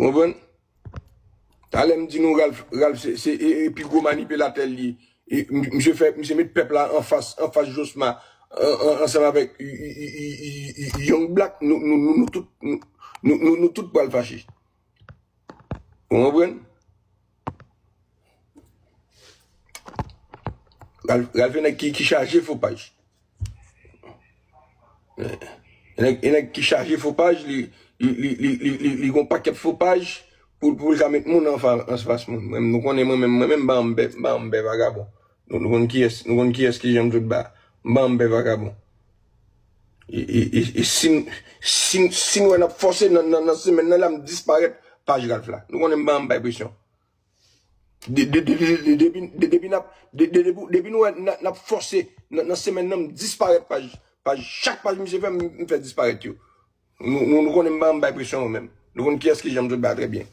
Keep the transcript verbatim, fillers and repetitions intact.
Ou konprann? Talè m di nou Ralph, Ralph se, se e, e pi gwo manipilatè li. E, m- misye fè, misye met pèp la anfas, anfas Josma, an- an- ansanm avèk y- y- y- y- y- Young Black, nou, nou, nou, nou tout, nou, nou, nou, nou tout pral fache. Ou konprann? Ralph, Ralph e nèg ki, ki chaje fo paj. E nèg, e nèg ki chaje fo paj, li, li, li, li, li, li, li gon pakèt fo paj pou, pou l ka met moun anfa, anfas moun. Mwen, nou konnen mwen menm, mwen menm, m pa anbè, m pa anbè vagabon. Nou, nou konn kiyès, nou konn kiyès ki janm tout ba. M pa anbè vagabon. E, e, e, e si, n- si, n- si n wè n ap fòse nan, nan, nan semèn nan la, m disparèt paj Ralph la. Nou konnen m pa anbè presyon. De- de- de- de- de- Depi de- depi n ap de- de- depi depi nou wè n ap- n ap fòse nan nan semèn nan, m disparèt paj paj chak paj misye fè, m m fè disparèt yo. Nou nou nou konnen m pa m bay presyon yo menm. Nou konn kiyès ki janm tout ba trè byen.